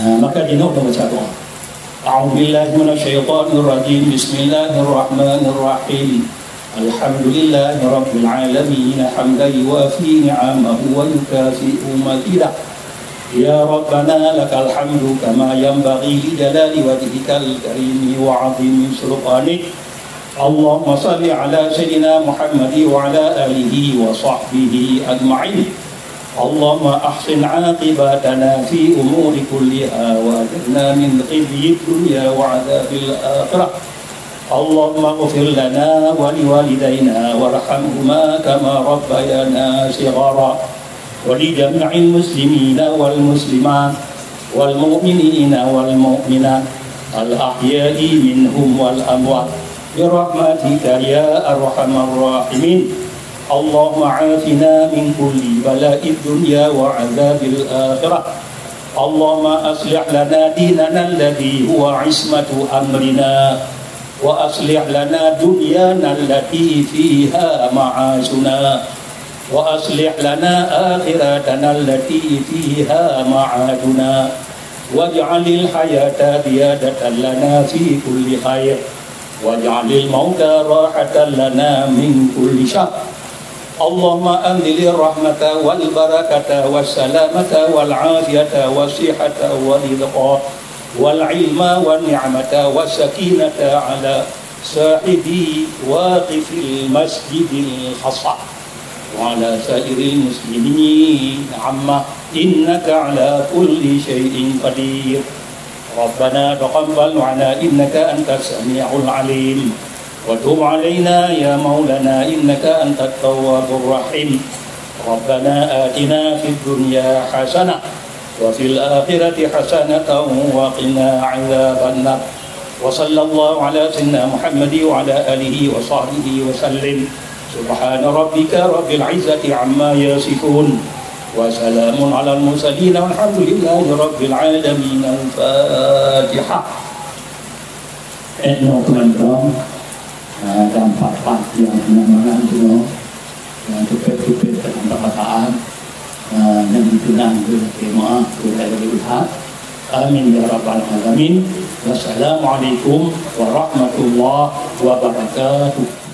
Ha, maka jinoe baca doa. A'udzubillahi minasyaitonirrajim. Bismillahirrahmanirrahim. Alhamdulillahirabbil alamin, hamdan yuwafi ni'amahu wa yukafi'u mazidah. يا ربنا لك الحمد كما ينبغي لجلال وجهك الكريم وعظيم سلطانك. اللهم صل على سيدنا محمد وعلى آله وصحبه أجمعين. اللهم أحسن عاقبتنا في أمور كلها وأجرنا من خزي الدنيا وعذاب الآخرة. اللهم اغفر لنا ولوالدينا وارحمهما كما ربيانا صغارا. ولجميع المسلمين والمسلمات والمؤمنين والمؤمنات الأحياء منهم والأموات برحمتك يا أرحم الراحمين. اللهم عافنا من كل بلاء الدنيا وعذاب الآخرة. اللهم أصلح لنا ديننا الذي هو عصمة أمرنا، وأصلح لنا دنيانا التي فيها معاشنا، وأصلح لنا آخرتنا التي فيها معادنا، واجعل الحياة زيادة لنا في كل خير، واجعل الموت راحة لنا من كل شر. اللهم أنزل الرحمة والبركة والسلامة والعافية والصحة والرزق والعلم والنعمة والسكينة على صاحبي واقف المسجد الأقصى وعلى سائر المسلمين عامة، إنك على كل شيء قدير. ربنا تقبل منا إنك أنت السميع العليم، وتب علينا يا مولانا إنك أنت التواب الرحيم. ربنا آتنا في الدنيا حسنة وفي الآخرة حسنة وقنا عذاب النار. وصلى الله على سيدنا محمد وعلى آله وصحبه وسلم. سبحان ربك رب العزة عما يصفون. وسلام على المرسلين والحمد لله رب العالمين. الفاتحة. Eno keunong, ah, dan pat-pat nyang keunong tu, nyang tupet-tupet dalam perkataan, ah, nyang dikeunong tu, terima, tu dah lebih lihat. Amin ya rabbal alamin. Wassalamualaikum warahmatullahi wabarakatuh.